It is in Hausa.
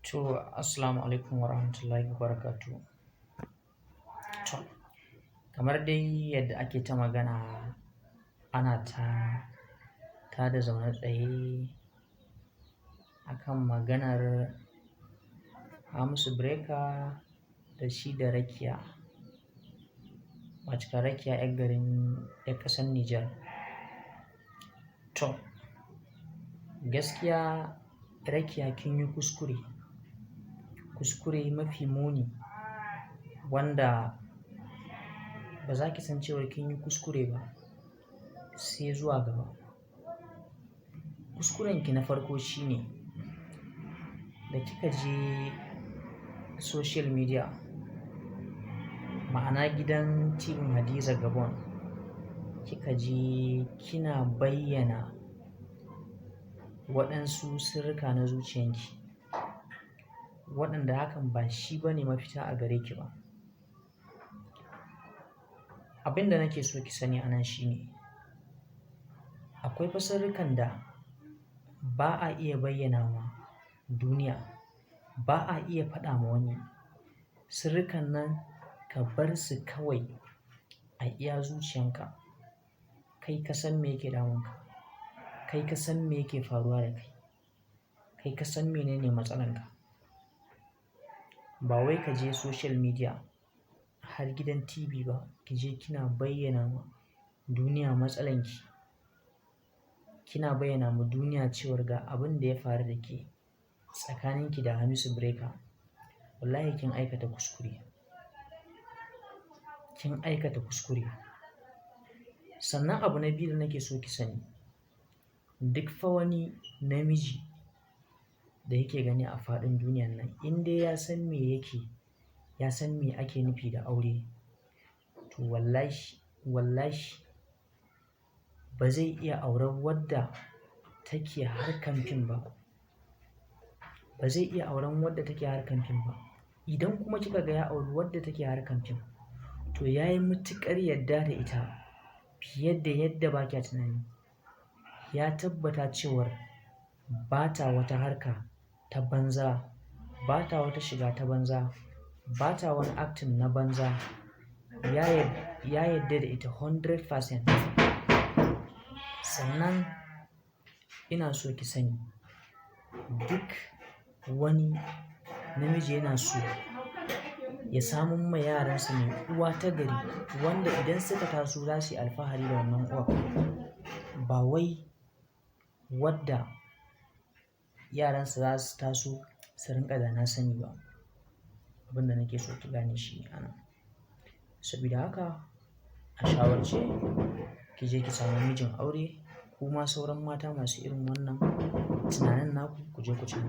To, assalamu alaikum warahmatullahi wabarakatuh. To, kamar dai yadda ake ta magana, ana ta tada zaune tsaye akan maganar Hamisu Breaker da shi da Rakiya. Wacce Rakiya 'yar garin 'yar ƙasar Nijar. To, gaskiya Rakiya, kin yi kuskure, kuskure mafi muni, wanda ba za ki san cewa kin yi kuskure ba sai zuwa gaba. Kuskurenki na farko shine da kika je social media, ma'ana gidan TV Hadiza Gabon, kika je kina bayyana waɗansu sirrika na zuciyanki, waɗanda hakan ba shi bane mafita a gare ki ba. Abin da nake so ki sani a nan shine akwai fa sirrikan da ba a iya bayyana wa duniya, ba a iya faɗa ma wani. Sirrikan nan ka bar su kawai a iya zuciyanka. Kai ka san me yake damunka, kai ka san me yake faruwa da kai, kai ka san menene matsalanka. Ba wai ka je social media har gidan TV ba, ki je kina bayyana ma duniya matsalanki. Kina bayyana ma duniya cewar ga abin da ya faru da ke tsakaninki da Hamisu Breaker. Wallahi kin aikata kuskure. Kin aikata kuskure. Sannan abu na biyu da nake so ki sani, duk fa wani namiji da yake gani a faɗin duniyan nan, in dai ya san me yake, ya san me ake nufi da aure, to wallahi, wallahi ba zai iya auren wadda take harkan fim ba. Ba zai iya auren wadda take harkan fim ba. Idan kuma kika ga ya auri wadda take harkan fim, to ya yi matuƙar yadda da ita fiye da yadda ba kya tunani. Ya tabbata cewar ba ta wata harka ta banza, ba ta wata shiga ta banza, ba ta wani acting na banza. Ya yadda da ita 100%. Sannan ina so ki sani, duk wani namiji yana so ya samun ma yaransa ne uwa ta gari, wanda idan suka taso za su yi alfahari da wannan uwar. Ba wai wadda yaransa za su taso su rinƙa da na sani ba. Abin da nake so ki gane shi ne anan. Sabida haka, a shawarce ki je ki samu mijin aure. Kuma sauran mata masu irin wannan tunanin naku, ku je ku canza.